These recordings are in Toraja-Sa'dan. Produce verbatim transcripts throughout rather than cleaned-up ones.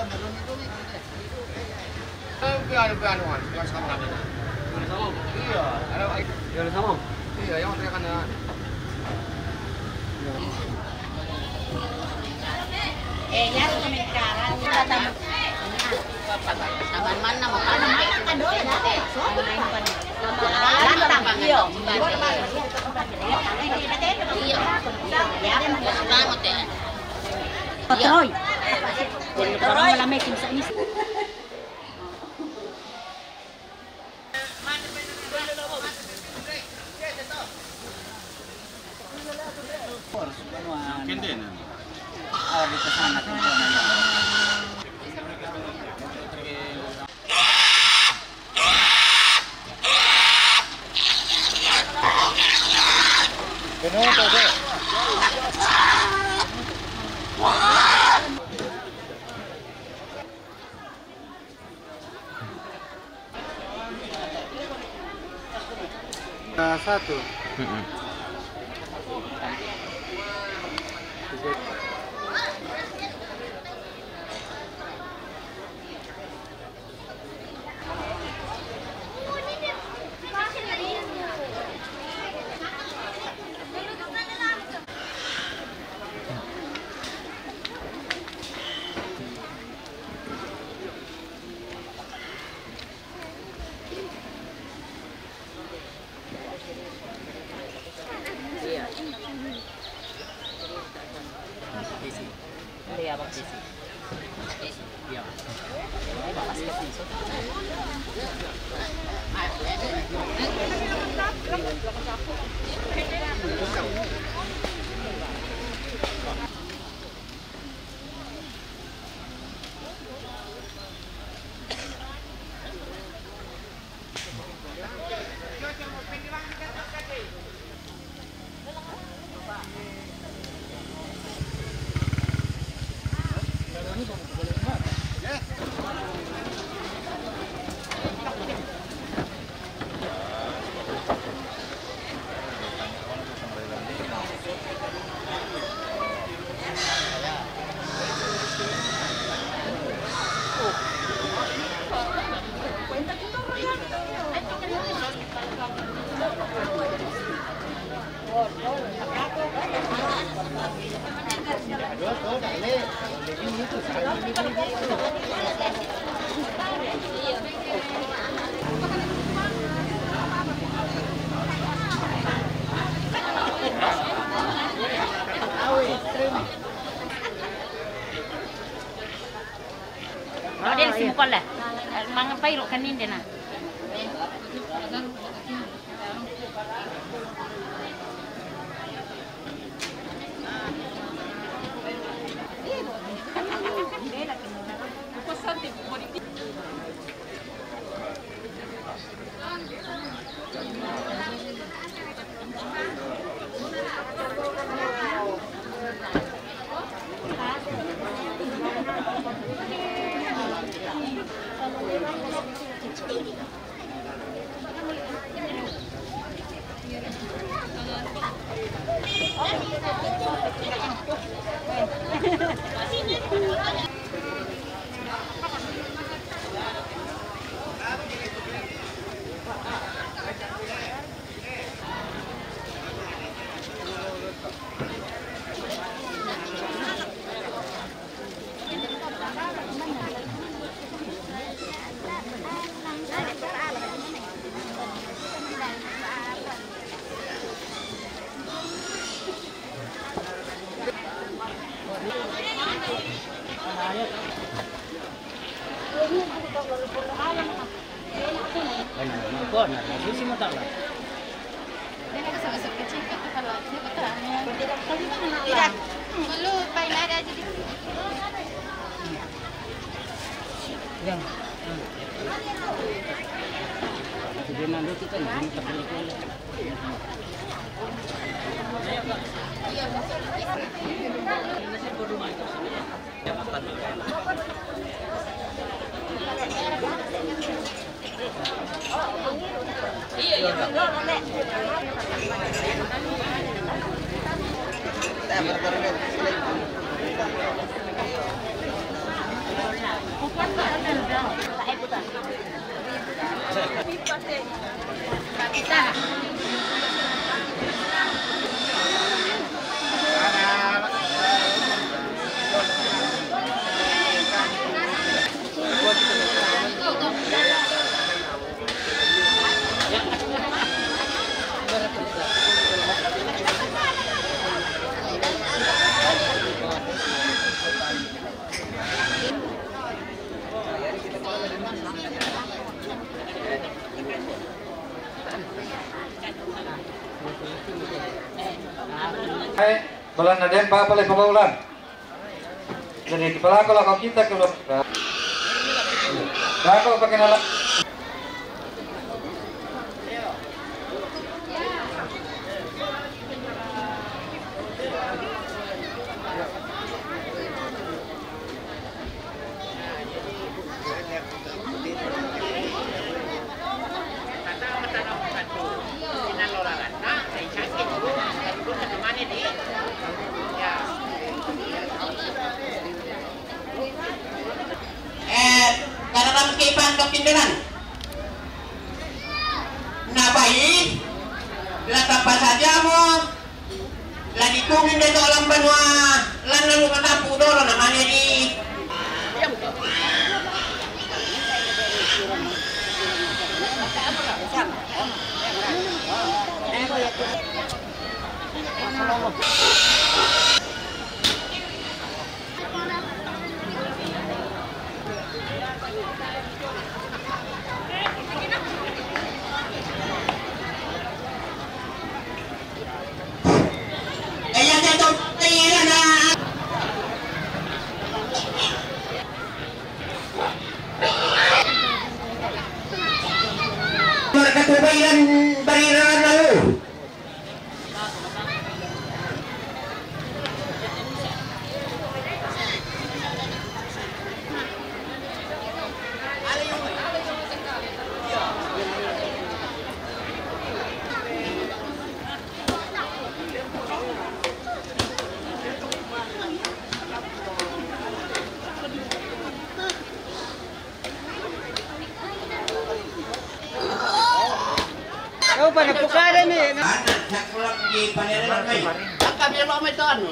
Iya, ada, iya, ada sama. Iya, yang teriakan. Eh, ya, sementara. Taman mana mau taman? Taman mana? Lantang, iya. Iya. Iya. Troy. Troy. Satu. Mm-mm. Ro den simukolle. Mangapai ro kaninde na. Tidak, perlu bailar aja di sini. Yang. Jadi nanti kita nggak minta beli. Hai, balanna dempa pale pagaulan. Jadi kepala kalau kau kita kalau aku pakai nala. Eh, kada dapat keipan dokin dengan. Nabai, la tappa saja mo. Lagi kuning de to lamban wa, lan lalu matapu dolo namanya di. Markatu bairan bariran lalu. Kau pada pukada ni. Anak cakap di Panera Kai. Angkat dia bawa mai tuan.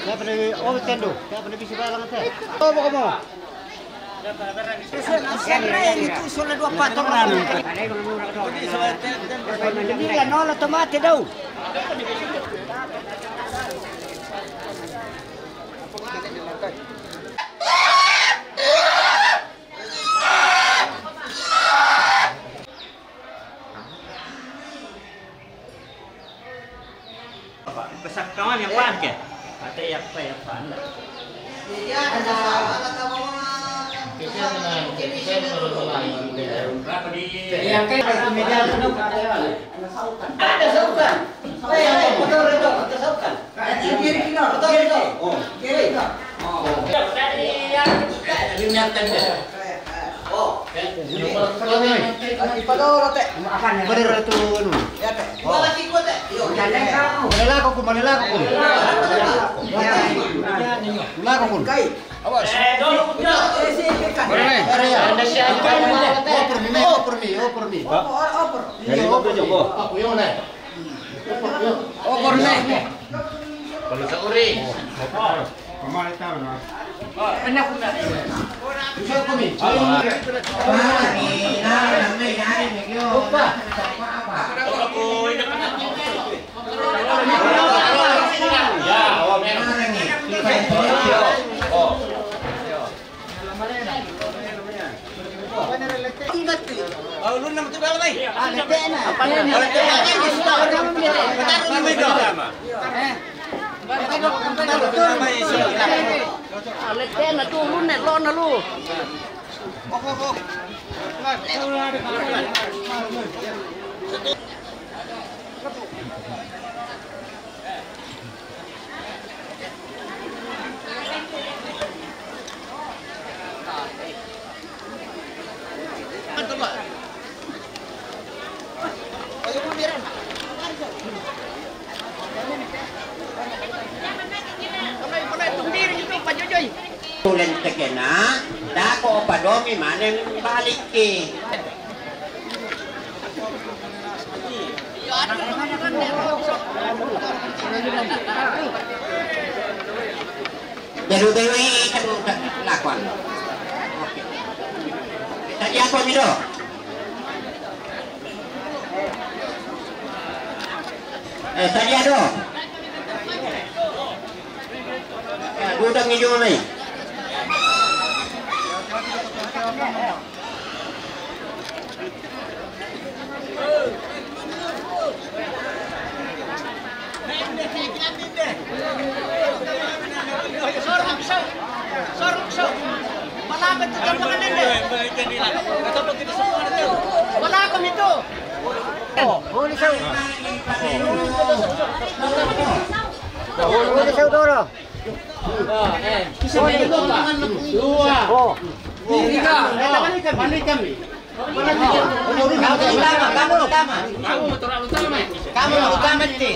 Siapa ni? Oh, tendo. Siapa ni bisa balang teh? Oh, mau kamu? Siapa ni itu? Soalnya dua patong lah. Jadi ya nol otomatis dau. Pesak kawan yang pan ke? Ate ya apa ya pan? Berapa di? Yang kayak media itu ada. Ada saukan. Eh, eh, betul, betul, betul saukan. Kiri, kiri, betul, betul. Oh. Kiri. Oh. Dari yang kita ingatkan dia. Oh. Ipadolo, te. Bener tu, anu. Ya, te. Gua lagi gua, te. Yo. Manela ko, manela ko. Manela ko. Kai. Awas. Eh, dulu, dulu. Eh, si, si, kan. Mana ni? Ada siapa? Oh, permi, oh, permi, oh, permi. Oh, oh, oh, permi. Jadi, oh, permi. Aku yang naik. Oh, permi. Kalau seuri. Kemarin tahu, nah. Letena tu, lu ne, lo na lu. Tulen tegena, dako padomi maneng balik ki. Beru-beru, eh, kadu, kadu, lakuan. Oke. Tadi apa, Mido? Eh, tadi ada. Eh, gudang hijau ni. Dua. Tiga. Balik kami. Kamu utama, kamu utama. Kamu utama, kamu utama, Cik.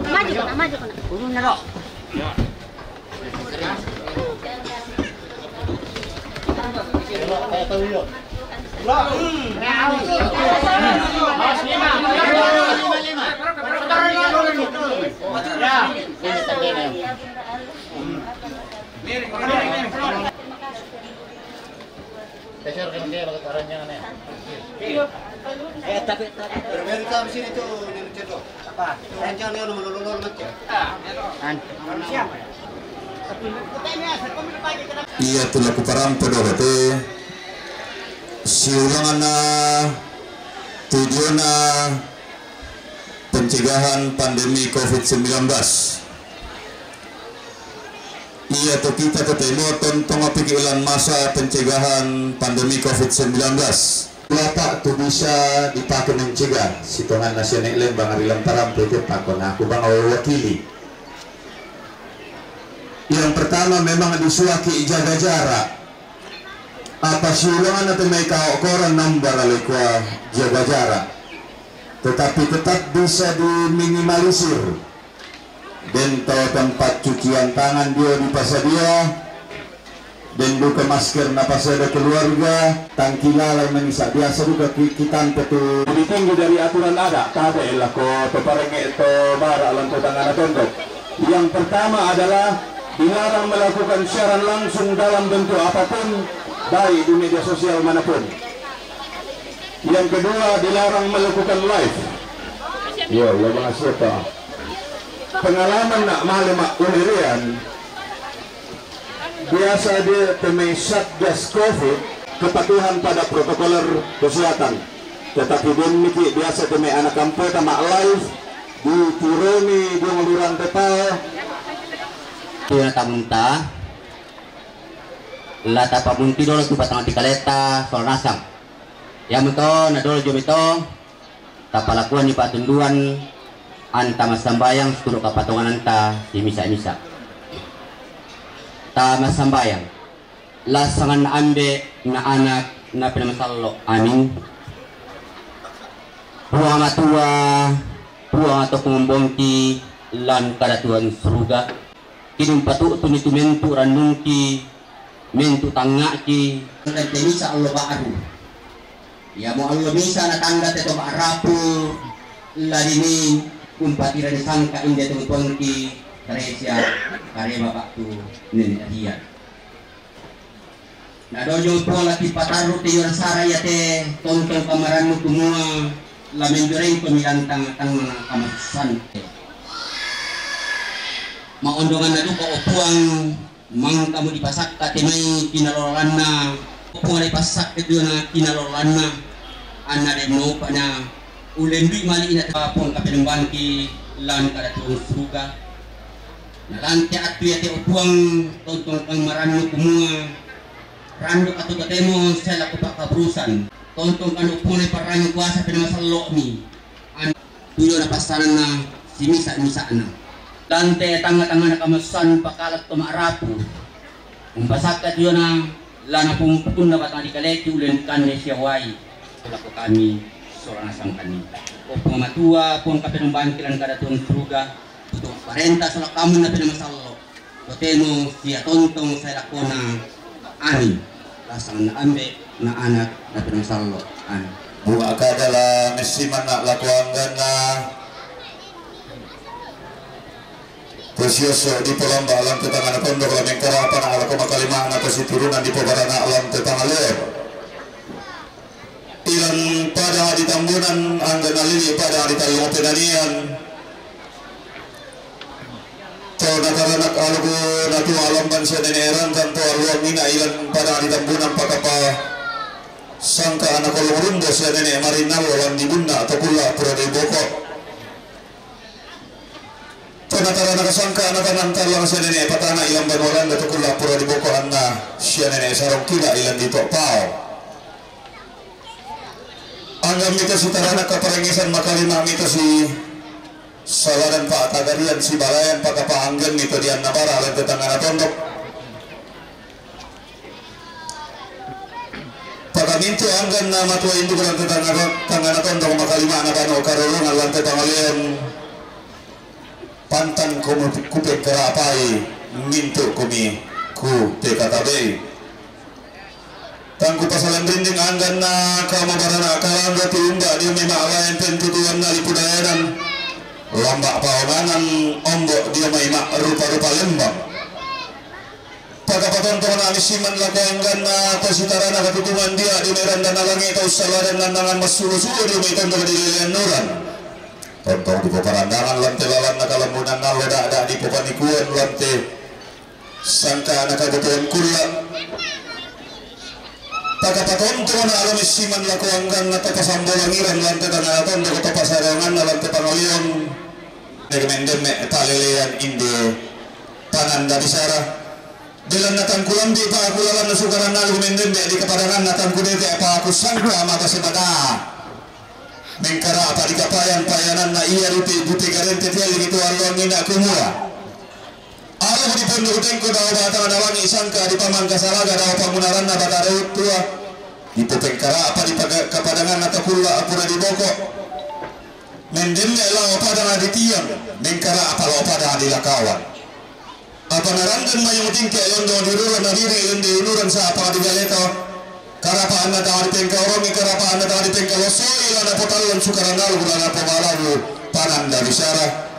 Maju kena, maju kena. Turun, Nero. Berbeda sama sini tuh, Nini Cendol. Apa? Rencana yang nomor lolo macam. Iya, tu laku parampe doho te. Siulangana tujuanna pencegahan pandemi covid sembilan belas. Iya, tu kita ketemu tontong apiki ilan masa pencegahan pandemi covid sembilan belas. Latak tu bisa dipakai mencegah, sitonganna sianak lembang ari lamparan pete pakon aku bang wakili. Yang pertama memang disuaki jaga jarak. Apa siulangana tu mai kau koran nomor alekua jaga jarak. Tetapi tetap bisa diminimalisir. Den to tempat cucian tangan dio dipasadia, den duka masker napasada keluarga, tangki lalai manisa biasa duka ki-, kitanta tu. Lebih tinggi dari aturan ada, tabe lako to parenge to bara lanto tangana tondok. Yang pertama adalah dilarang melakukan siaran langsung dalam bentuk apapun, baik di media sosial manapun. Yang kedua, dilarang melakukan live. Ya, ya, makasih, Pak. Pengalaman nak malam mak ulirian, biasa dia temai satgas covid, kepatuhan pada protokoler kesehatan. Tetapi demikian biasa temai anak kampung tamak live di Tironi di Nguluran Tepa. Dia tamunta, la tapamunti dolo tu batang tikaleta soal nasang. Yamto, nadolo jo mito, tapalakuan ni patunduan, anta massambayang, situru kapatongananta, simisa-misa. Ta massambayang, lassangan ambe, na anak, na pinamasallo. Amin. Puang Matua, Puang atau pengombongki, lan kada Tuhan surga. Kidung patu'tuni tu mentu rannungki, mentu tangnga'ki. Dan temisa Allah ba'du. Iamo Allah misa natanda te to ma'rapu, ladini umpatirani sangka inde tu tuangki, Teresia, kareba ba'tu nene Adia. Nadojo Puang la kipatarru te yora sara iate tontong kamarannu kumua la menjoreng pemilantang tang mana kamasan. Maondonganna duka o Puang, mangkamu dipasakka te mai kinalolanna, o Puang dipasakka juana kinalolanna, anna dennopana ulendui mali'na te Puang kapenumbangki lan kada tuang suruga. Nalante attu iate o Puang tontong kamarannu kumua, randuk attu totemo sai lako pakkaburusan. Tontong kanu pole parrangi kuasa pena masallo'mi. An-, tujo napassananna simisa-misa'na. Lante tangnga-tangngana kamassan pakala to ma'rapu. Umpasakka tujona lana pungpunna batang dikaleki ulen kanne sia wai. Lako kami sorana sangkani. O Puang Matua, Puang kapenumbangki lan kada tuang suruga, Untuk parenta sola kamu na pena masallo. Totemo sia tontong sai lakona. Amin. Rasanganna Ambe, na Anak, na pena masallo. Amin. Bunga kada la messimanna lako angganna. Tosioso dipolamba lan tetangana tondok la mengkarapana lako makalimana tositurunan dipobarana lan tetangaleon. Ilan pada di Tambunan angga nalili pada di Tallung Penanian. To nataranak aluku natua alamban sia nene rantan to aluang mina ilan pada di Tambunan pakapa sangka anak kolong rumbo sia nene marinal lan di bunna to kulla pura di boko. Penatara nakasangka anak-anak tallang sia nene patana ilan banua landa to kulla pura di boko anna sia nene sarong kila ilan di tok pao. Angga mita si taranak kaparengesan makalima mita si saladan pa tagarian si balayan pakapa anggan mita di anna bara lan tetangana tondok. Pakamintu anggan na matua induk lan tetangana, tangana tondok makalima na bano karorungan lan tetangaleon. Pantan komu kupengkarapai mintu kumi ku P K K B. Tangku pasalan rinding angganna kama barana kalangga ti umba dio mai ma'laen pentutuanna lipu dayanan lamba paonganan ombo dio mai ma'rupa-rupa lembang. Pagapatontong na misiman lako angganna to sitarana katutungan dia dio mai randana langi tau saladan nannangan massulu-sulu dio mai tondok di lelean nuran. Tontong dipoparandangan lan telalan na kalambunan nallo da'da dipopanikuan lan te sangka na kabutuhan kulla. Pagapatontong na alo messiman lako angganna to pasambolangiran lan te tangana tondok to pasaronganna lan te pangalion. Dek mendemme talelean inde pananda bisara. Belanna tangkulambi pa aku lalanna sukaran alu mendemme di kapadanganna tangku dete pa aku sangka mata sebada. Mengkara apa di kapayan payananna ia rupi bute garente tiali itu alongi na kumua. Alu di pondok tengko dao batang dawangi sangka di pamangka salaga dao pamunaranna batara tua. Di pengkara apa di paga-, kapadanganna takulla apura di boko. Mendemme lao padang di tiang, mengkara apa lao padang di lakawan. Apa naranggen mayung tingke londo di rura na diri lende unuran sa apa di galeto. Karapa anna tadi pengka orongi, karapa anna tadi pengka losoi lana potallon sukaran alu lana pomalabu pananda bisara.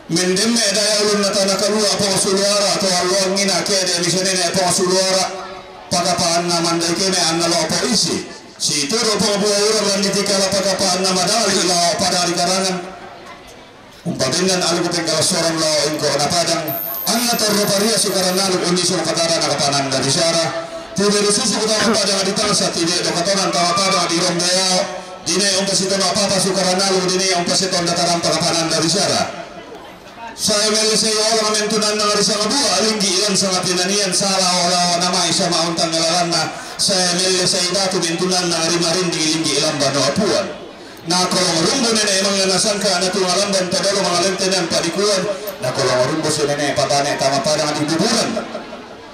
Mendemme daya ulunna tana kalua pong suluara to alluangina kede misenene pong suluara. Pakapaanna mandai keme anna lo polisi. Situru pong buauran landitikala pakapaanna madali lao pada di karangan. Umpabennan alu pengkalassoran lao engko na padang. Anna torro paria sukaran alu unni sung patara na kapanan dari sara. Tiberu susu kutama padang di tangsa tibe dokatonan tama padang di rombeo. Dine umpasitono apa-apa sukaran alu dine umpasiton dataran pakapanan dari sara. Sae melle sai olang mentunanna ri sanga bua linggi ilan sanga pinanian sala ola namai sama untang ngalalanna. Sae melle sai datu mentunanna ri marindi linggi ilan bano apuan. Na kolong rumbu nene emang na sangka na tunga lamban padalo mangalente nan padikuan. Na kolong rumbu si nene patane tama padang di buburan.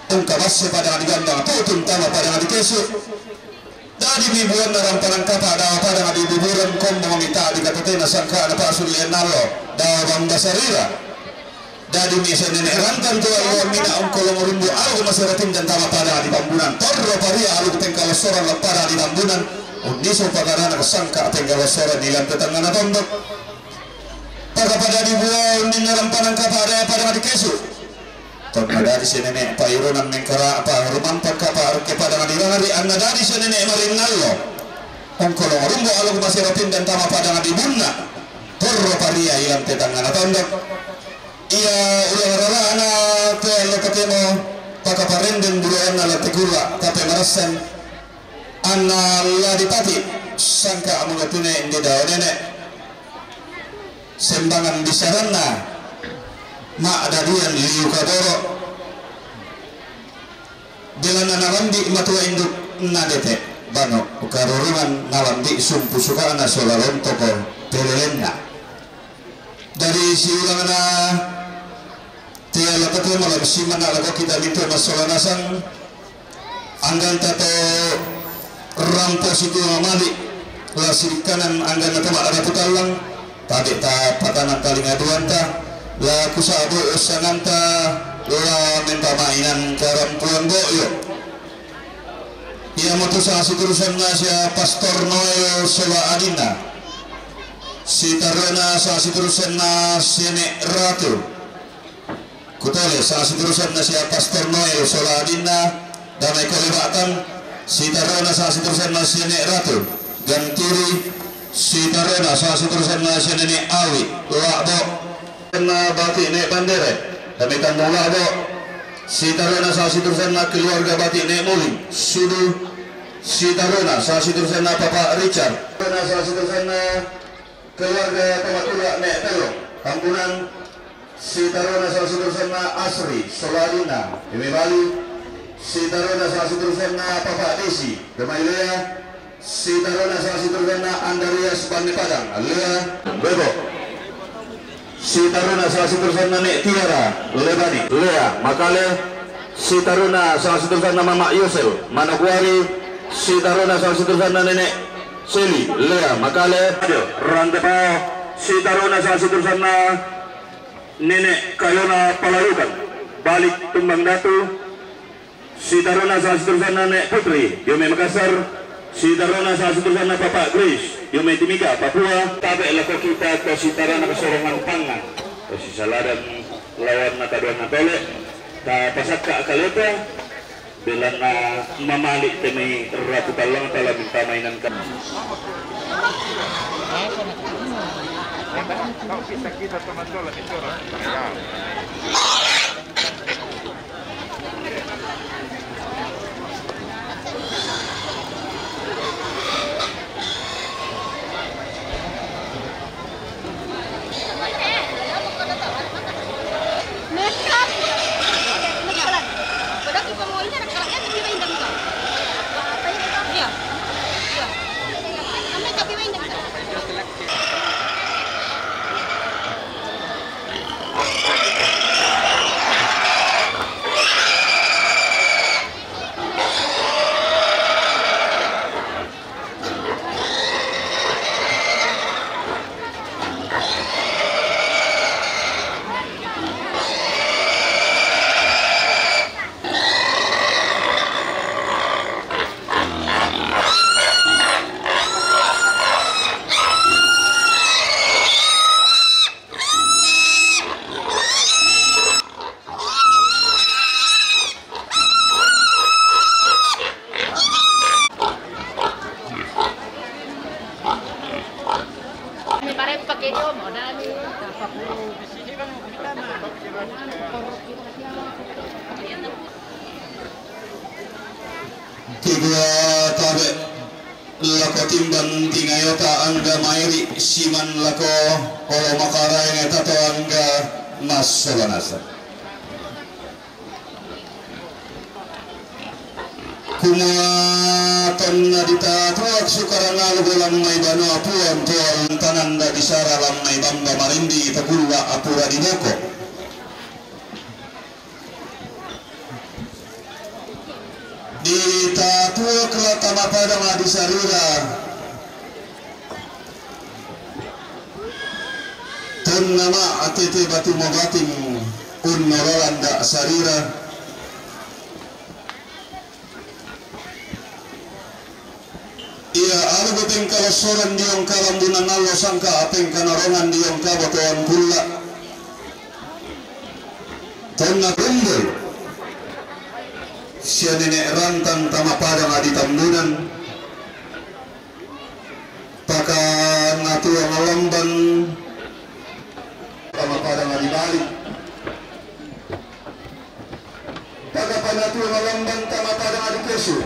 Ungka basse padang di gandang tutun tama padang di kesu. Dadi mi buanna rampanan kapa dao padang di buburan kombong mita di katatena sangka na pasullian nallo dao bang dasarira. Dadi mi senene rantan tu allo mina ongkolong rumbu alu masaratin dan tama padang di Tambunan torro paria alu pengkalossoran la padang di Tambunan. Unniso pagarana sangka pengkalossoran di lantai tengah na tondok. Pada pada di buah unninna rampanan kapa dao padang di kesu. Tonna dadi si nene' pairunan mengkara apa rumampa kapa rukke padang di rahari anna dadi si nene' maringallo. Ongkolong rumbo alung masero pindan tama padang di bunna. Torro paria ilang te tangngana tondok. Ia ulang rarana te allo katemo pakaparenden buruanna la te kulla tape marassan. Anna la dipati sangka mungatune ndi dao nene'. Sembangan bisaranna ma'dadian liu kadoro. Belana nalambi' matua induk nadete bano karurungan nalambi' sumpu suka'na sola lontoko pelelenna. Dari siulangna te allo katemo la simanna lako kita mintu massola nasang. Angganta to rampo situ mali la sirikkanan angganta to ma'rapu tallang. Tabe' ta patanang talinga duanta la kusa'bu ussanganta la mempamainan karampuan bo'yo. Iamotu sasiturusanna sia Pastor Noel sola adinna. Sitarona sasiturusanna Sene' Ratu. Kutole sasiturusanna sia Pastor Noel sola adinna Damai Kolebatan. Sitarona sasiturusanna Sene' Ratu Gantiri. Sitarona sasiturusanna Sene' Awi La'bo. Bati' Ne' Bandere Damai Tambu La'bo. Sitarona sasiturusanna keluarga Bati' Ne' Muling Sudu. Sitarona sasiturusanna Papa Richard. Sitarona sasiturusanna keluarga Pamatula Ne' Tello Tambunan. Sitarona sasiturusanna Asri sola adinna Eme Bali. Sitarona sasiturusanna Papa Desi Damai Lea. Sitarona sasiturusanna Andarias Banne Padang Lea. Bebo. Sitarona sasiturusanna Ne' Tiara Lebani Lea Makale. Sitarona sasiturusanna Mama Yosel Manokwari. Sitarona sasiturusanna Nene' Seli Lea Makale. Rante Pao. Sitarona sasiturusanna Nene' Kayona Palalukan Balik Tumbang Datu. Sitarona sasiturusanna Ne' Putri Yome Makassar. Sitarona sasiturusanna Papa Grace Yome Timika Papua. Tabe' lako kita to sitarona kasorongan pangngan to sisaladan lawan nataduanna tole. Ta pasakka kaleta belanna mamali' temi rapu tallang tala minta mainan ka. Kedua tabe' lako timbang tingayota angga maeri' siman lako olo makaraengeta to angga massola nasang. Kumua tonna ditatuak sukaran aluk lammai banua Puang, Puang tananda bisara lammai bamba marindi takulla apura diboko. Ditatuak la tama padang adi sarira. Tonna ma atete batu mabating unnoralan da sarira. Ia alu bepeng kalossoran diong kalambunan allo sangka apeng kanarongan diong kabotoan kulla. To Anna Rumbul, sia Nene' Rantang tama padang adi Tambunan, pakanatua Malamban tama padang adi Bali, pakanatua Malamban tama padang adi Kesu.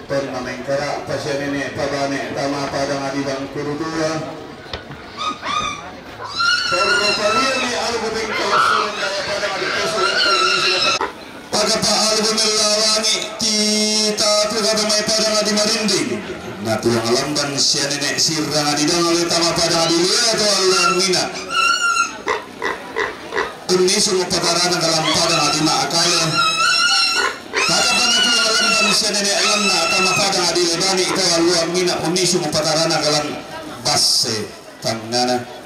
Tonna mengkara pa sia Nene' Pabane tama padang adi Bangkurutua. Torro paliami albu pengkalasuran daya padang adi Kesu. Pakapa albu mellawangi titatu kapa mai padang adi Marinding. Natua Malamban sia Nene' Sirrang adi Dangale tama padang adi Lea to alluangngina. Unnisung patarana kalan padang adi Makale. Pakapa natua Malamban sia Nene' Lanna tama padang adi Lebani to alluangngina, unnisung patarana kalan Basse tangngana.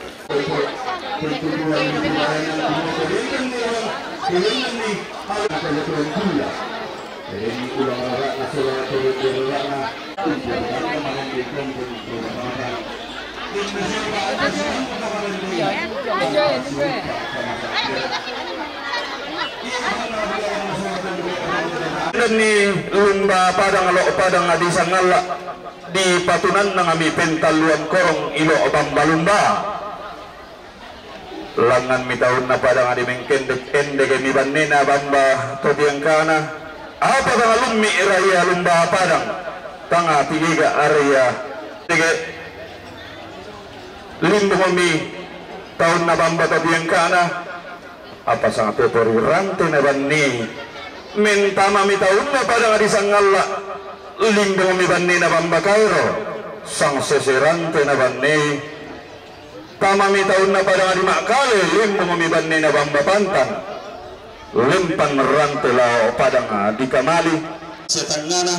Ni lumba padang lo' padang adi Sangalla, dipatunannangmi pentalluang korong ilo' bamba lumba. Langnganmi taunna padang adi Mengkendek, endekemi bannena bamba to tiangkana. Apa tangalummi raia lumba padang, tanga tigega aria tege. Limbungmi taunna bamba to tiangkana. Apa sanga tepori rantena banne. Mentamami taunna padang adi Sangalla, limbungmi bannena bamba Kairo, sang sese rantena banne. Tamami taunna padang adi Makale, limbungmi bannena bamba Pantan. Lempan rante lao padang adi Kamali. Setangana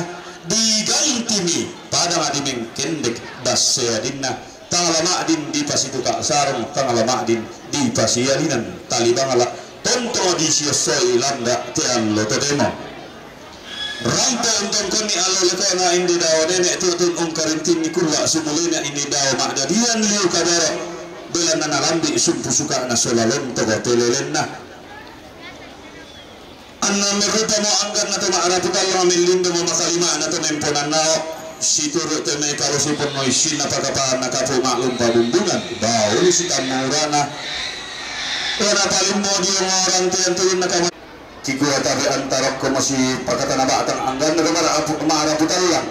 digantimi padang adi Mengkendek, Basse adinna. Tangala ma'din dipasituka sarung, tangala ma'din dipasialinan tali bangala. Tontong disiosoi landa te allo totemo. Rante untongkonni allo lekona inde dao Nene' Tutun, ungkarintinni kulla sumulena inde dao Ma'dadian liu kaboro, belanna nalambi sumpu suka'na sola lontoko telelenna. Anna merrupamo angganna to ma'rapu tallang, mellimbemo makalima'na to memponannao, situru' te mai kalosi ponno issinna pakapanna kapu ma'lumpa bumbungan, bauli sitammurana. Wana palimmo dio ngorang te antulunna kama. Kikua tabe antarokko masi pakatana batang angganna to ma'rapu, ma'rapu tallang,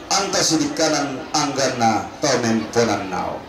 anta sidikkanan angganna to memponannao.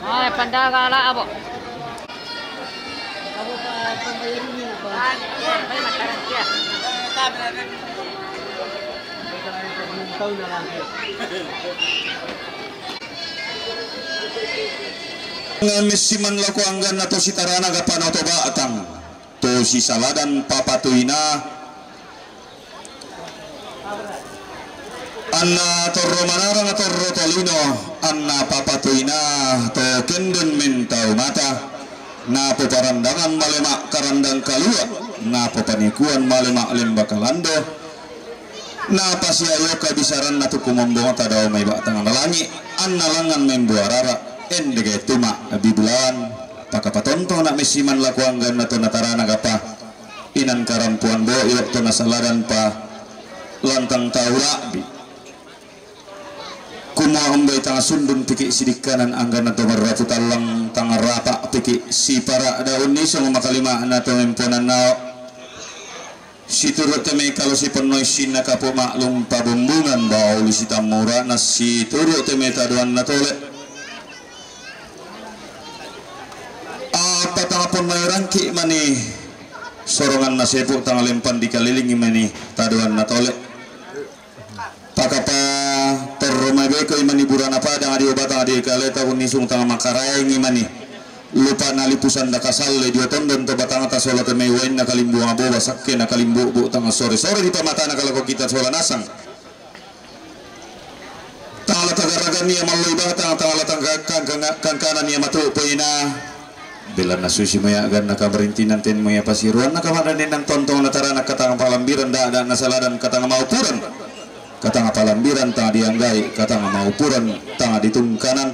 Ay, pandaga ala abo. Nga messiman lako angganna to sitarana gapana to Batang, to sisaladan papatoina. Anna torro manarang torro tolino, anna papatoina to kenden mentau mata, napoparandangan malema karandang kalua, napopanikuan malema lemba kalando, napasiayoka bisaranna tu kumombongta dao mai Batang na langi, anna langngan membuarara, endege tuma bibulawan, pakapatontong na messiman lako angganna to natarana gapa, inan karampuan boyo to nasaladan pa lantang tau rabbi. Kumua umbai tanga sundun piki sidikkanan angganna to marratu tallang tanga rapa piki sipara daun nisung makalima na to memponan nao. Situru te mai kalo sipennoi sinna kapo maklum pabumbungan bauli sitammura na situru te mai tadoanna tole. Apa tanga ponnoi rangki mani soronganna sepu tanga lempan dikalilingi mani tadoanna tole. Pakapa torro mabeko imani burana padang adi obatang adi kaleta unnisung tanga makaraeng imani. Lupa nalipusan daka salle dio tondon to batangta solo te mai wainna kalimbuang boba sakke na kalimbubu tanga sore-sore di pamatana kalako kita sola nasang. Tangala tagaragan ia malloi batang, tangala tangga-, kangkana-, kangkanan ia matu poina. Belanna susi moya ganna kamarintinan ten moya pasiruanna kamadaninnan tontong natarana katanga palambiran da, da nasaladan katanga maupuran. Katanga palambiran tanga dianggai, katanga maupuran tanga ditungkanan.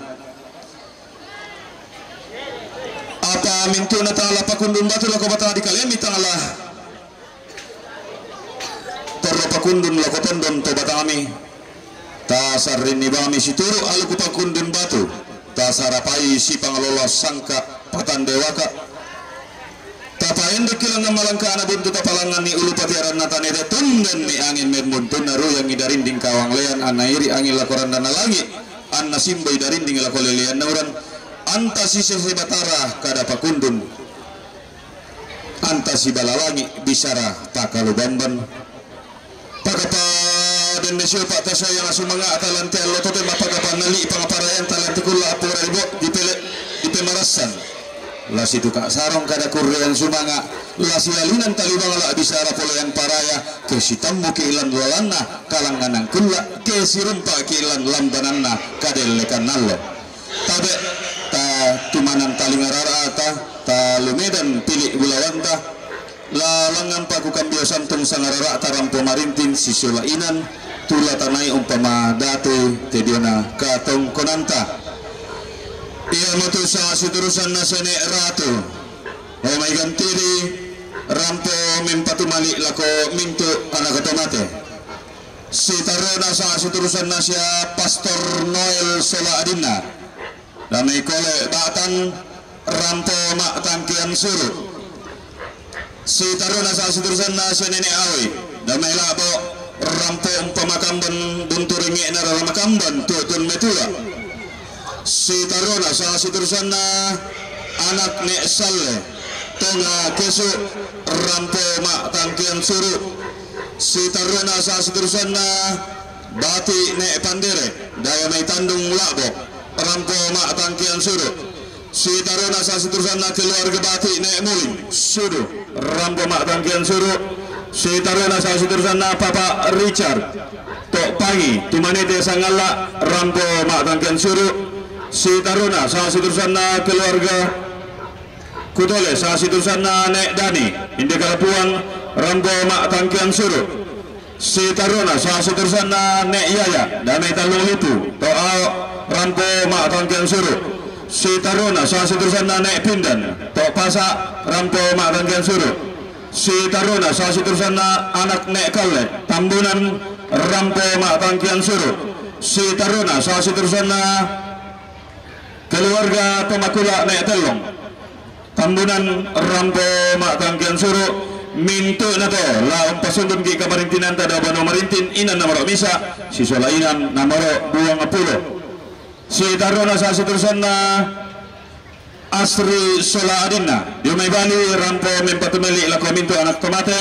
Apa mintuna tangala pakundun batu lako batang dikalemi tangala torro pakundun lako tondon to batangmi. Tasarrinni bangmi situru aluku pakundun batu. Tasarapai sipangalola sangka patandewaka. Tapaendekki langngan malangka ana buntu tapalangnganni ulu patiaranna tanete tundanni angin membuntunna ruyangi darinding kawang lean anna iri angin lako randana langi. Anna simbai darinding lako leleanna uran. Anta sisese batara kada pakundun. Anta sibalalangi bisara pakalubamban. Pakapa dende siopa tasoyang sumanga talanti allo tote mapakapa nali pangaparayan talanti kulla apura ribo dipele dipemarassan. La situka sarong kada kurrean sumanga la sialinan talibang la bisara polean paraya ke sitammu ke ilan lalanna kalanganang kulla ke sirumpa ke ilan lambananna kadellekan allo. Tabe ta tumanan talingararata ta lumedan pili bulawanta. Lalangan paku kambio santung sangararata rampo marintin sisola inan tula tanai umpama datu tediona katongkonanta. Ia mutu sa siturusan nasene ratu. Omai gantiri rampo mempatumali lako mintu anak otomate. Sitarona sa siturusan nasia Pastor Noel sola adinna. Damai kole batan rampo ma tangkian suru. Sitarona sa siturusan nasia nene awi. Damai labo rampo umpamakamban bunturingi na ramakamban tutun metua. Sitarona sa siturusanna anak ne salle. Tonga kesu rampo ma tangkian suru. Sitarona sa siturusanna Bati' ne' Pandere, daya mai Tandung La'bo, rampo ma' tangkian suru'. Sitarona sasiturusanna keluarga Bati' ne' Muling, sudu, rampo ma' tangkian suru'. Sitarona sasiturusanna Papa Richard, to' Pangi, Tumanete Sangalla', rampo ma' tangkian suru'. Sitarona sasiturusanna keluarga Kutole sasiturusanna Ne' Dani, Inde Kalapuang, rampo ma' tangkian suru'. Sitarona sasiturusanna Ne' Yaya, daya mai Tallung Lipu, to' Ao', rampo ma' tangkian suru'. Sitarona sasiturusanna Ne' Pindan, to' Pasa', rampo ma' tangkian suru'. Sitarona sasiturusanna anak Ne' Kalle, Tambunan, rampo ma' tangkian suru'. Sitarona sasiturusanna keluarga Pemakula Ne' Tellong, Tambunan, rampo ma' tangkian suru'. Mintu'nato la umpasundunki' kamarintinanta dao banua marintin, inan namaro' misa', sisola inan namaro' duangpulo. Sitarona sasiturusanna Asri sola adinna, dio mai Bali, rampo mempatumali' lako mintu' anak to mate.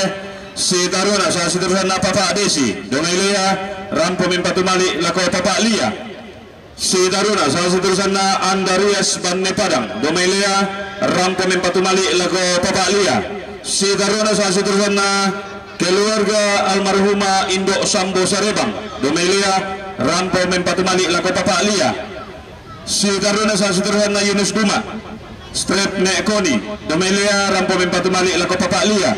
Sitarona sasiturusanna Papa Desi, dio mai Lea, rampo mempatumali' lako Papa Lia. Sitarona sasiturusanna Andarias Banne Padang, dio mai Lea, rampo mempatumali' lako Papa Lia. Sitarona sasiturusanna keluarga almarhumah Indo' Sambo Sarebang, dio mai Lea, rampo mempatumali' lako Papa Lia. Sitarona sasiturusanna Yunus Duma, Strep Ne' Koni, dio mai Lea, rampo mempatumali' lako Papa Lia.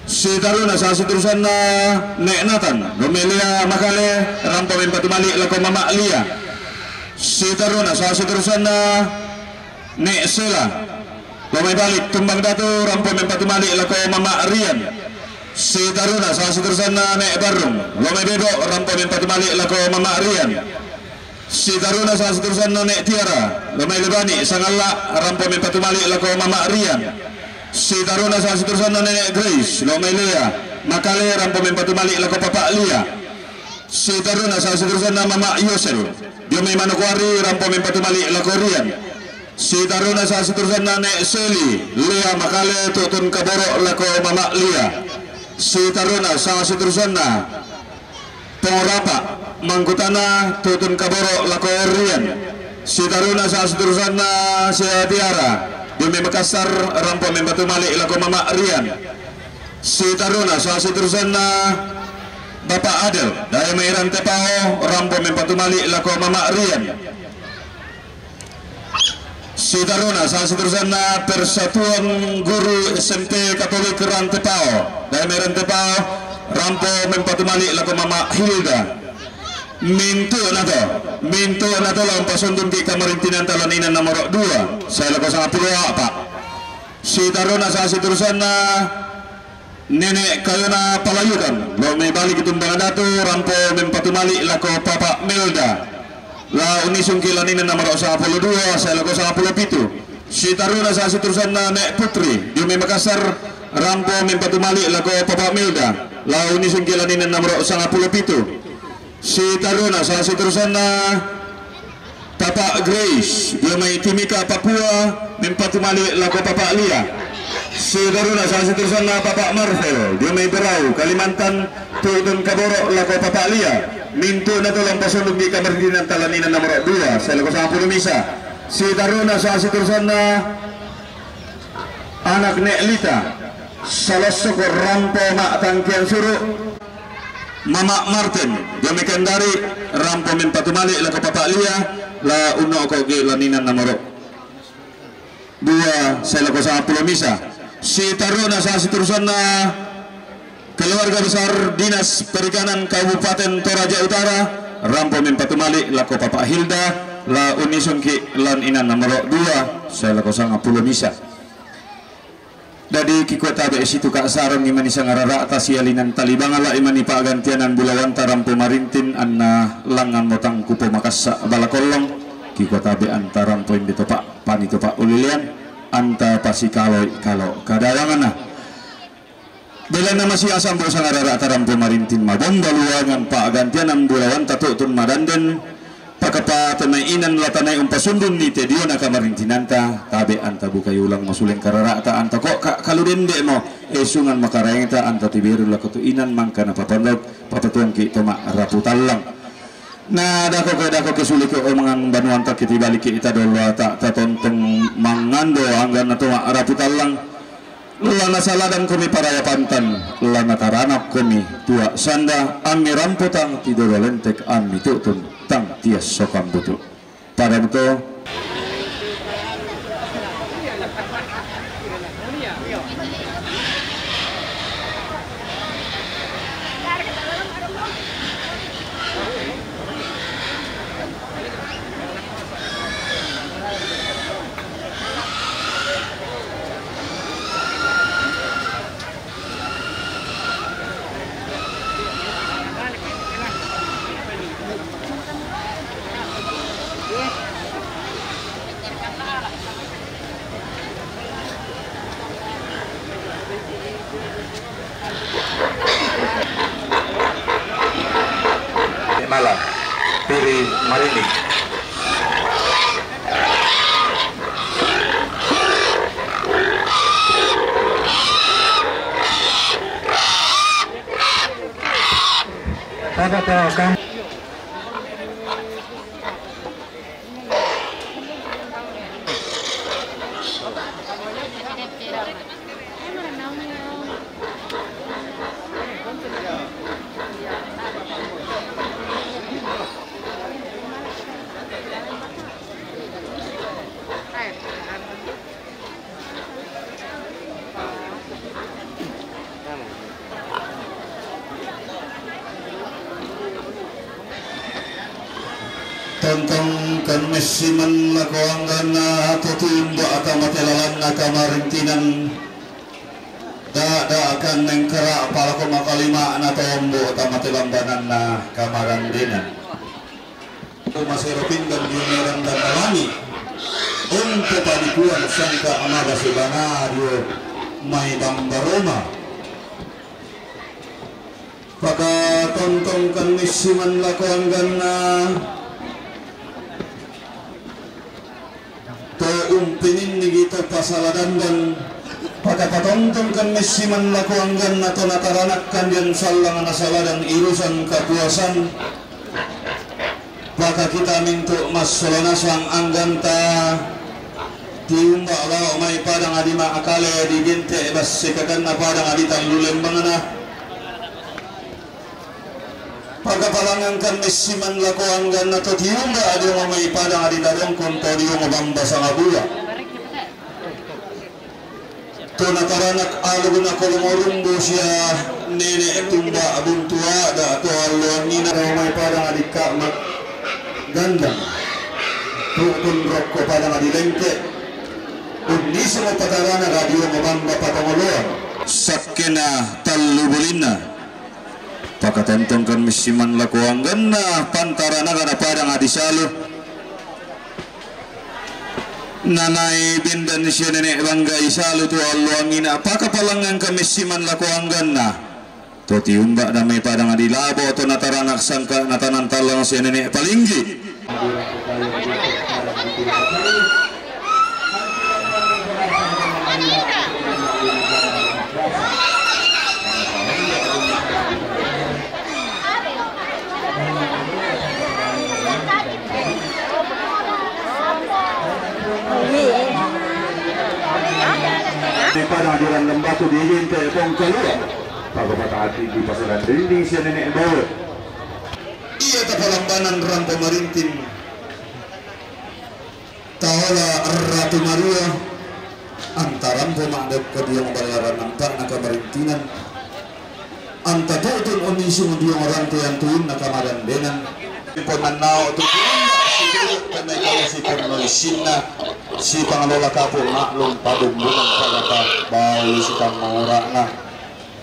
Sitarona sasiturusanna Ne' Natan, dio mai Lea Makale, rampo mempatumali' lako Mama Lia. Sitarona sasiturusanna Ne' Sela, dio mai Balik Tumbang Datu, rampo mempatumali' lako Mama Rian. Sitarona sasiturusanna Ne' Barrung, dio mai Bebo, rampo mempatumali' lako Mama Rian. Sitarona sasiturusanna Ne' Tiara, dio mai Lebani Sangalla', rampo mempatumali' lako Mama Rian. Sitarona sasiturusanna Nene' Grace, dio mai Lea Makale, rampo mempatumali' lako Papa Lia. Sitarona sasiturusanna Mama Yosel, dio mai Manokwari, rampo mempatumali' lako Rian. Sitarona sasiturusanna Ne' Seli, Lea Makale, tu'tun kaboro' lako Mama Lia. Sitarona sasiturusanna Pongorapa, Mangkutana, tu'tun kaboro' lako Rian. Sitarona sasiturusanna Sia Tiara, dio mai Makassar, rampo mempatumali' lako Mama Rian. Sitarona sasiturusanna Bapa Adel, daya mai Rantepao, rampo mempatumali' lako Mama Rian. Sitarona sasiturusanna Persatuan Guru S M P Katolik Rantepao, daya mai Rantepao, rampo mempatumali' lako Mama Hilda. Mintu'nato, mintu'nato la umpasundunki' kamarintinanta lan inan namaro' dua, sae lako sangpulo a'pa'. Sitarona sasiturusanna Nene' Kayona Palayukan, dio mai Balik Tumbang Datu, rampo mempatumali' lako Papa Melda. La unnisungki' lan inan namaro' sangpulo dua, sae lako sangpulo pitu. Sitarona sasiturusanna Ne' Putri, dio mai Makassar, rampo mempatumali' lako Papa Melda. La unnisungki' lan inan namaro' sangpulo pitu. Sitarona sasiturusanna Papa Grace, dio mai Timika Papua, mempatumali' lako Papa Lia. Sitarona sasiturusanna Papa Marvel, dio mai Berau, Kalimantan, tu'tun kaboro' lako Papa Lia. Mintu'nato la umpasundunki' kamarintinanta lan inan namaro' dua, sae lako sangpulo misa'. Sitarona sasiturusanna anak Ne' Lita, Salossoko, rampo ma' tangkian suru'. Mama Martin, dio mai Kendari, rampo mempatumali' lako Papa Lia, la unno'koki' lan inan namaro' dua, sae lako sangpulo misa'. Sitarona sasiturusanna keluarga besar Dinas Perikanan Kabupaten Toraja Utara, rampo mempatumali' lako Papa Hilda, la unnisungki' lan inan namaro' dua, sae lako sangpulo misa'. Dadi kikua tabe' situka' sarong imani sangarara'ta sialinan talibangala' imani pa'gantianan bulawanta rampo marintin anna langngan motang kupo makassa' bala kollong, kikua tabe' anta rampo inde topa' pani topa' ulilian, anta pasikaloi kalo' kadawanganna. Belanna masi asambo sangarara'ta rampo marintin mabomba luangan pa'gantianan bulawanta tu'tun madanden, pa Apa te mai inan la tanai umpasundun ni te diona kamarintinanta, tabe anta bukai ulang mo suleng karara'ta, anta ko ka-, kalu dende mo, e sungan makaraengta, anta tiberu lako tu inan mangka na papandok, papatuangki to ma rapu tallang. Na dako ke, dako ke suli ke o mangan banuanta ke tibalik ke ita dolo ta, ta tontong mangando anggan na to ma rapu tallang. La nasaladan komi paraya pantan, la nataranak komi tua sanda, ami ramputang ti dodo lentek, ami tutun tang tias sokambutu. Pada betul. Mala, Piri Marini. Pada to kan. Tontong kan messiman lako angganna to timba ata matelalanna kamarintinan. Da, da kan nengkara palako makalima na tombo ata matelambananna kamarandenan. Masero pinggan di meran dan alami. Untuk panikuan sangka amaga sebanario mai bambaroma. Paka tontongkan messiman lako angganna. To umpinin nigi to pasala dandan. Paka patontongkan messiman lako angganna to nataranakkan dian sallang nasaladan irusan kapuasan. Paka kita mintu massola nasang angganta. Tiumba lao mai padang adi ma akale di binte bassekakanna padang adi tallu lembangna. Paka palangangkan messiman lako angganna to tiumba adi ma mai padang adi dadongkon to diongo bamba sangabua. To nataranak alu guna kolomorumbo sia nene tumba buntua da to allo angina da mai padang adikka mak gandang. Tukun rokko padang adilengke. Undi semua patarana radio mabamba patongoloan. Sakkena tallu bulinna. Pakatontongkan messiman lako angganna pantarana gana padang adisalu. Nanai bendan sia nene bangga isalu tu allo angina, pakapalangan kami siman lako angganna. To tiumba damai padang adi labo to nataranak sangka natanan talang sia nene palinggi. Di padang di randang batu di Jente Pongkalua. Pagapata hati di pasaran dinding sia nenek bawa. Ia tapalambanan rang pamarintin. Taola Ratu Maria, antaran po ma'dekka diong ballaran nampa'na kamarintinan, anta tu'tun unnisung diong rantean tuinna kamadandenan. Ponnannao tu punna situru' tenne kala siponno issinna, sipangalola kapu ma'lum padumbungan pagata balu sitammaura'na,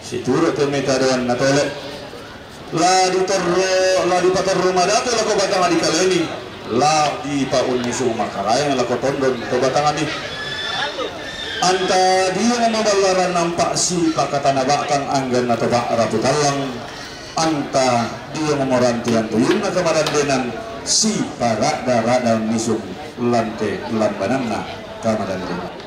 situru' tenne tadoanna tole. La ditorro, la dipatorro madatu lako batanga dikalemi, la dipaunnisu makaraeng lako tondon to batangami. Anta dio maballaran nampa sipakatanabakang angganna to ba'ra putallang, anta dio mamoranteang tuyunna kamadandenan, Siparada-rada misung lante lambananna kamadande.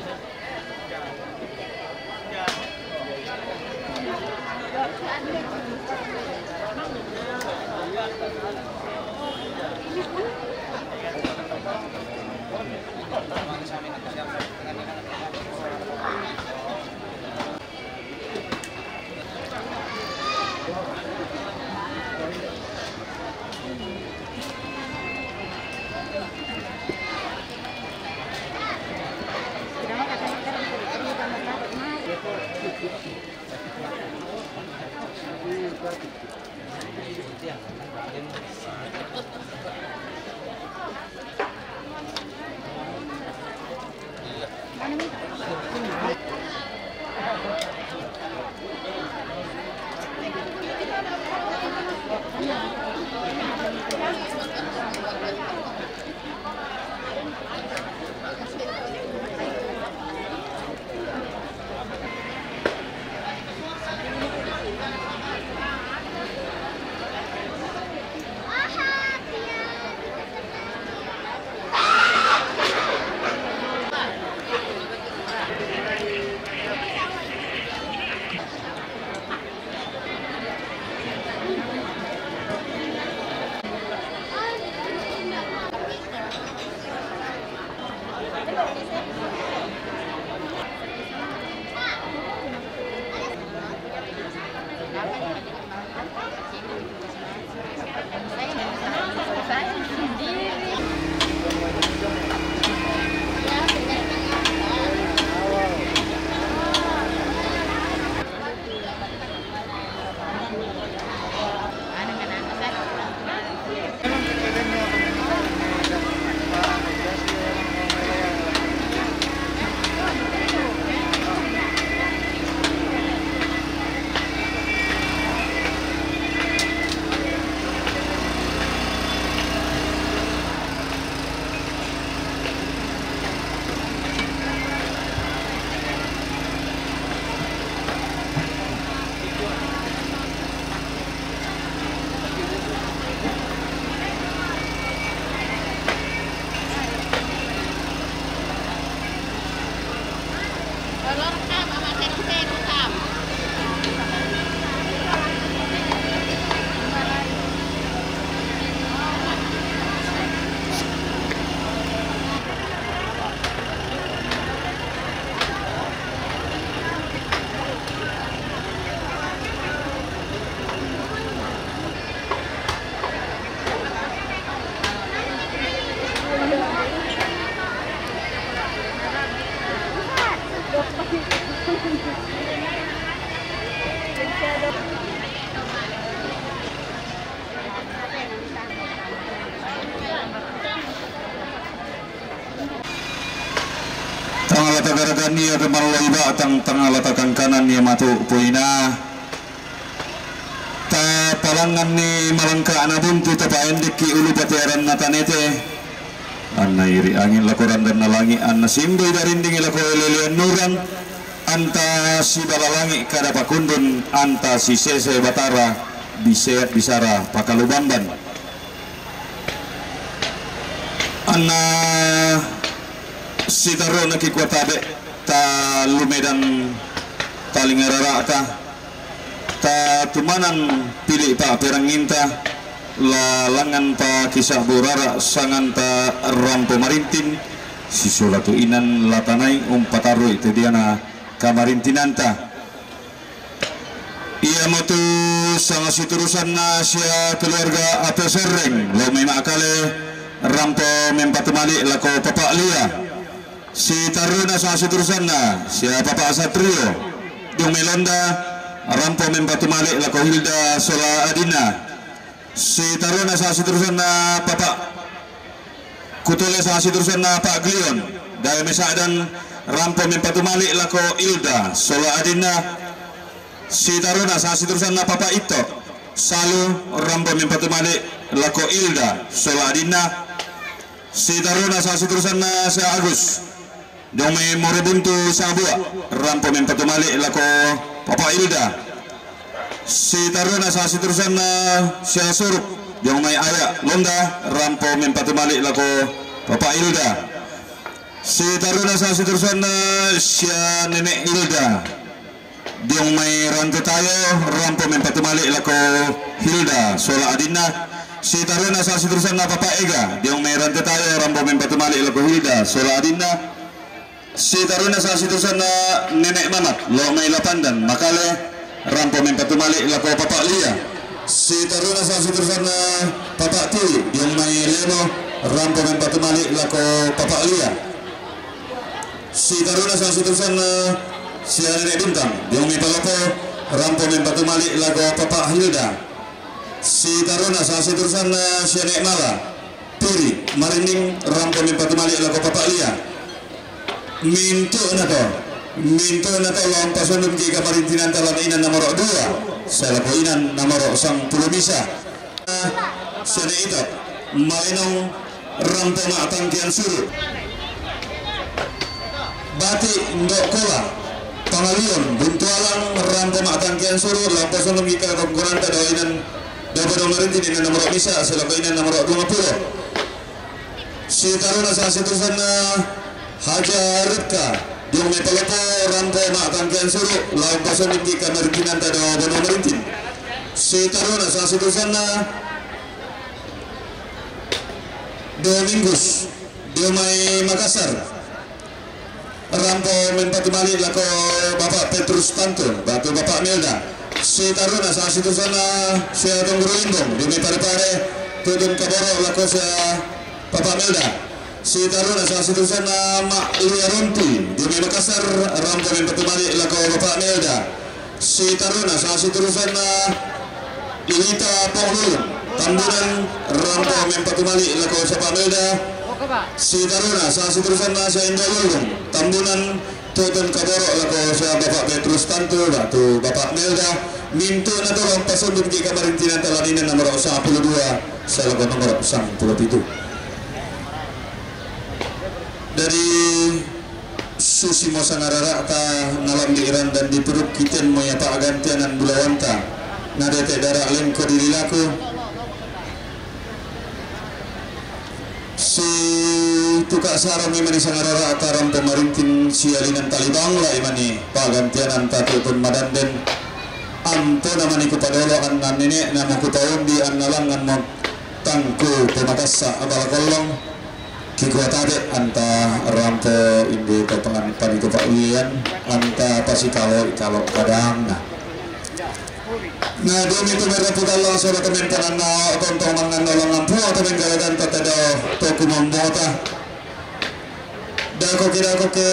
Tangala tagaragan iya ke malloi batang, tangala takangkanan iya matu puina. Tapalanganni malangka'na buntu, tapaendekki ulu patearanna tanete. Anna iri angin lako randanna langi, anna simboi darindingi lako elelean nurang, anta sibala langi kada pakundun, anta sisese Batara biseat bisara pakalubamban. Anna sitarona kikua tabe, ta lumedan talinga rara'ta, ta tumanang pili pa'peranginta, la langngan pakisa'bu rara sanganta rampo marintin, sisola tu inan la tanai umpatarui te diana kamarintinanta. Iamotu sanga siturusanna sia keluarga Ape Serreng, lao mai ma'kale rampo mempatu mali' lako Papa Lia. Sitarona sanga siturusanna sia Papa Satrio, Dung Melonda, rampo mempatu mali' lako Hilda sola adinna. Sitarona sanga siturusanna Papa Kutole sanga siturusanna Pa Glion, Dae Mesa'dan, rampo mempatu mali' lako Ilda sola adinna. Sitarona sanga siturusanna Papa Itto, Salu, rampo mempatu mali' lako Ilda sola adinna. Sitarona sanga siturusanna sia Agus, Dung mai Morebuntu Sabua, rampo mempatu mali' lako Papa Ilda. Sitarona sanga siturusanna sia Suruk, Diong mai Aya Londa, rampo mempatu malik lako Papa Ilda. Sitaruna sasiturusanna sia Nenek Ilda. Diong mai Rante Tayo, rampo mempatu malik lako Hilda sola adinna. Sitaruna sasiturusanna Papa Ega. Diong mai Rante Tayo, rampo mempatu malik lako Hilda sola adinna. Sitaruna sasiturusanna Nenek Mamat, lo mai Lapandan, Makale, rampo mempatu malik lako Papa Lia. Sitaruna sasiturusanna Papa Tui, diong mai Lemo, rampo mempatu malik lako Papa Lia. Sitaruna sasiturusanna sia Nenek Bintang, diong mai Palopo, rampo mempatu malik lako Papa Hilda. Sitaruna sasiturusanna sia Nenek Mala, Piri, Marinding, rampo mempatu malik lako Papa Lia. Mintu nato, mintu nato lao pasundun ki kamarintinanta lan inan namoro dua, selaku inan namoro sangpulo misa. Sene ita, Malenong, rampo ma tangkian suru. Bati, Ndok Kola, Pangalion, Buntualang, rampo ma tangkian suru, lao pasundun ki kamarintinanta dua inan, dua bodo marintin, inan namoro misa, selaku inan namoro dua pulo. Sitaruna sasiturusanna Haja Ripka, diong mai Palopo, rampo ma tangkian suru, lao pasundun ki kamarintinanta dua bodo marintin. Sitaruna sasiturusanna Domingus, diong mai Makassar. Rampo mempatu malik lako Bapak Petrus Tanto, batu Bapak Melda. Sitaruna sasiturusanna sia Tongguru Limbong, diong mai Pare-Pare, tutun kaboro lako sia Bapak Melda. Sitaruna sasiturusanna Mak Lia Rompi, diong mai Makassar, rampo mempatu malik lako Bapak Melda. Sitaruna sasiturusanna Ilita Pong Lulung, Tambunan, rampo mempatu malik lako sia Bapak Melda. Sitaruna sasiturusanna sia Indo Lulung, Tambunan, tutun kaboro lako sia Bapak Petrus Tanto, batu Bapak Melda. Mintu nato lao pasundun ki kamarintinanta lan inan namoro sangpulo dua, selaku nomoro sangpulo pitu. Dari Susimo sangarara'ta, nalambi' randan di puruk, kiten mo ia pa'gantianan bulawanta, nadete' dara' lengko di lilaku. Situka' saro memani sangarara'ta rampo marintin sia linan talibang, la'i mani pa'gantiananta tu'tun madanden. Ampona mani kupadolo anna nene'na mo kupaondi anna langngan mo tangku pemakassa' abala kollong. Kikua tabe' anta rampo inde to pangan panitu pa'ulian, anta pasikalo-ikalo kadangna. Na dumi tu merda putalla soda kementananna tontong manganno langampua to menggalaganta tadao to kumombota. Dako ke, dako ke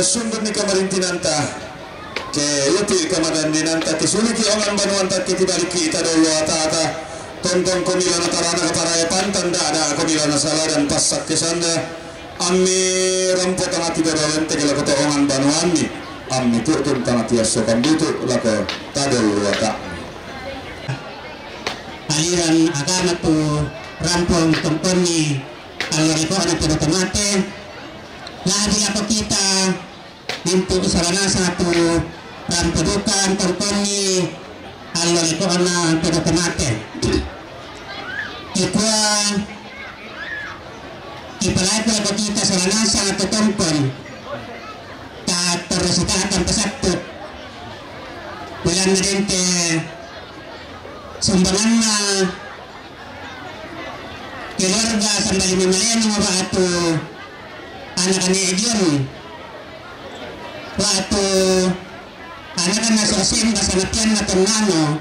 sundun ni kamarintinanta. Ke ipi' kamadanninanta, ke suliki ongan banuanta, ke tibaliki ita dolo atata. Tontong komila na tarana kaparae pantan, da'da komila na saladan passakke sanda. Ammi rampo tangati dodolente ke lako to ongan banuanni. Ammi tu'tun tangati assokan butu lako tadolo ata'mi. Aliran agama tu rampong tontonni allo leko'na to mate. Labi lako kita Mintu' sola nasang tu rampo duka tontonni allo leko'na to mate. Kikua kipalaku lako kita sola nasang tu tontong ta terusita tanpa sattu. Belanna dente sumbanganna keluarga Sambali Mamaleno ba'tu anakna Ejon, ba'tu anakna So'semba sanapianna tonnano,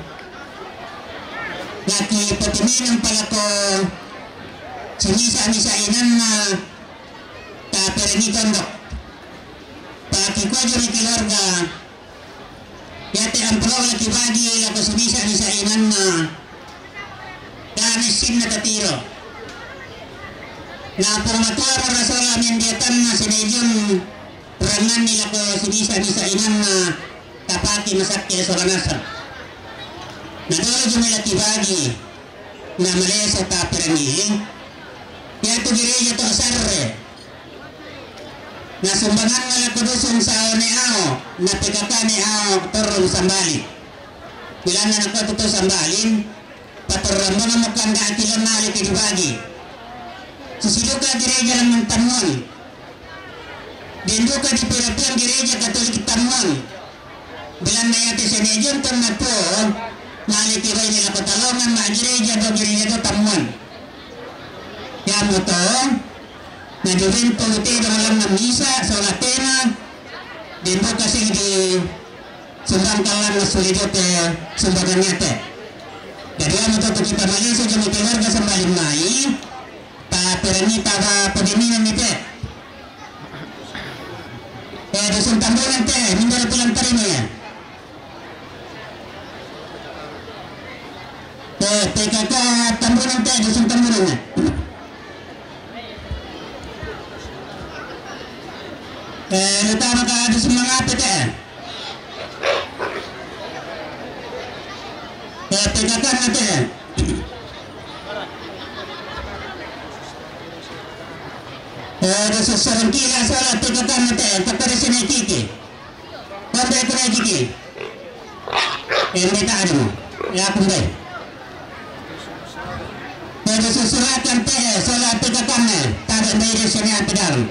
laki potiminang palako simisa-misa inanna taperengi tondok. Pakikuajari keluarga Iate amplo'na kibagi lako simisa-misa inanna, dame sinna tatiro. Na Puang Matua rara sola mendiatanna sinejon ranganni lako simisa-misa inanna, tapake masakke sola nasang. Na dolo jumela kibagi, na malesa taperengi, iatu gereja to sarre. Na sumbanganna lako dusun Saone Ao, na P K K ne Ao torrong Sambali. Belanna nakua tu to Sambalin, Patorrambungan mo kanda' kilonna aleki dibagi. Susi duka gereja Lamman Tammuan. Den duka diperapiang gereja Katolik Tammuan. Belanna iate Sene Jonton na tuo, naleki baine lako talongan ma gereja do gereja do Tammuan. Iamoto, na dibentuk te do lanna misa, sola tema, den duka sigi di sumbang kallang suli jote sumbangan iate. Jadi iamoto tu kita Malaysia jama keluarga sambaling mai, ta perani ta ba pagaminan ni te. Eh, Dusun Tambunan te, mindara tulang tarima ya. Eh, P K K Tambunan te, Dusun Tambunan ya. Eh, utama ka Dusun Mangate te. Eh, P K K na te. Eh, Dusun Sarangkila sola P K K na te, kapare sene kiki. Kombe kuna kiki. Ende ta adu. Ya kumbe. Pada susuratan te, sola te kakame. Tada mbe de sene ate dalam.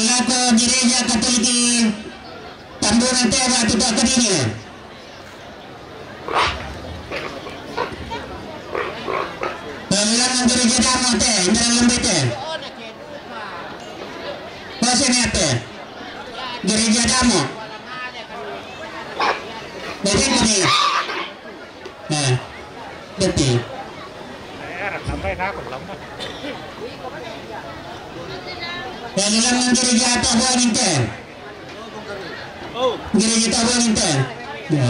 Lako gereja Katolik Tambunan te ba tu tak kedini. Palilangan gereja Damo te, indaran lembete. Kose ne ate? Gereja Damo. Jadi kami. Eh, betul. Palilangan gereja Damo te. Gereja Tabon ente. Ya.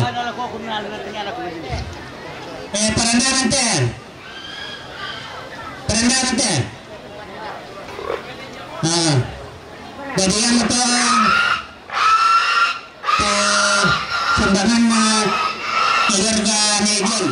Eh, Parandaran te. Parandaran te. Ah. Jadi yang itu, eh, sumbangan, eh, keluarga Nejen.